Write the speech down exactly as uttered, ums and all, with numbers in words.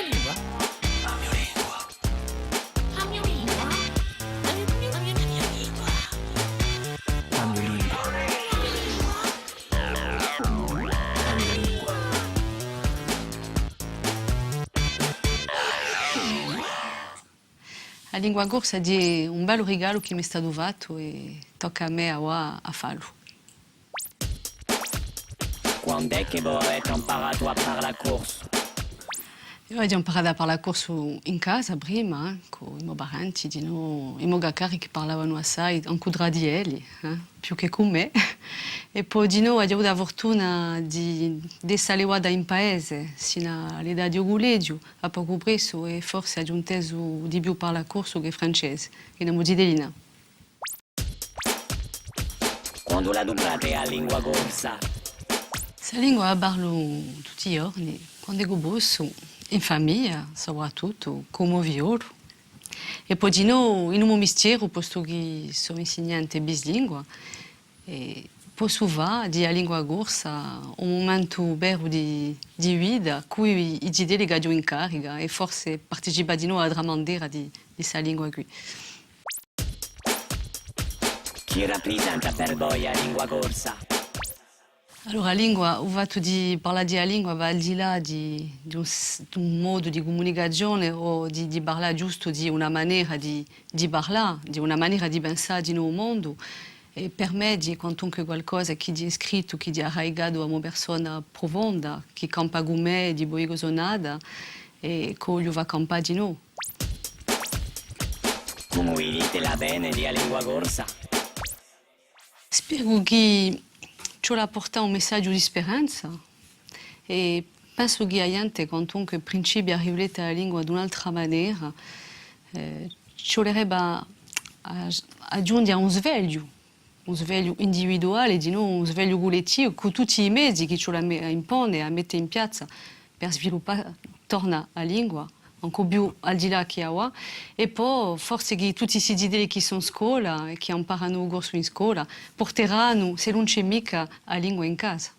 Lingua. A mio lingua. A mio lingua. A mio lingua. A lingua corsa hè un bellu rigalu chì m'hè statu fattu è tocca à mè avà à fallu. Quand'hè chì vo avete amparatu à parlà corsu? Eiu aghju amparatu à parlà corsu in casa prima, eh, cù i mo parenti, dinò, i mo caccari chì parlavanu assai, ancu trà di elli, eh, più chè cù mè. È po dinò aghju avutu a furtuna di, d'essa allevata in paese, sinu à l'età di u cullegiu, à pocu pressu, è forse aghju intesu di più parlà corsu chè francese, chì n'amu zitellina. Quandu l'aduprate a lingua corsa? Sta lingua a parlu tutti i ghjorni, quand'è ch'o possu, in famiglia, soprattuttu, cù u mo figliolu. È po dinò, in u mo mistieru, postu chì sò insignante bislingua, è possu fà di a lingua corsa un mumentu veru di, di vita, cù i, i zitelli ch'aghju in carica, è forse participà dinò à a tramandera di, di sta lingua quì. Chì raprisenta per voi a lingua corsa? Allora, a lingua, u fattu di parlà di a lingua và al di là di, di un s-, di un modu di cumunicazione o di, di parlà ghjustu di una manera di, di parlà, di una manera di pensà dinò u mondu. È per mè hè quantunque qualcosa chì hè scrittu, chì hè arradicatu à una persona prufonda, chì campa cù mè, dipoi ch'o sò nata, è ch'o vogliu fà campà dinò. Cumu vidite l'avvene di a lingua corsa? Speru chì ci vole à purtà un messaghju di speranza è pensu chì a ghjente, quantunque, principia à riflette à a lingua d'un'altra manera, eh, ci vulerebbe à, à, à ghjunghje à un svegliu, un svegliu individuale, dinò un svegliu cullettivu, cù tutti i mezi chì ci vole à me-, à impone, à mette in piazza per sviluppà torna a lingua, ancu più al di là chè avà, è po forse chì tutti sti zitelli chì sò in scola è chì amparanu u corsu in scola, purteranu, s'ellu ùn ci hè micca, a lingua in casa.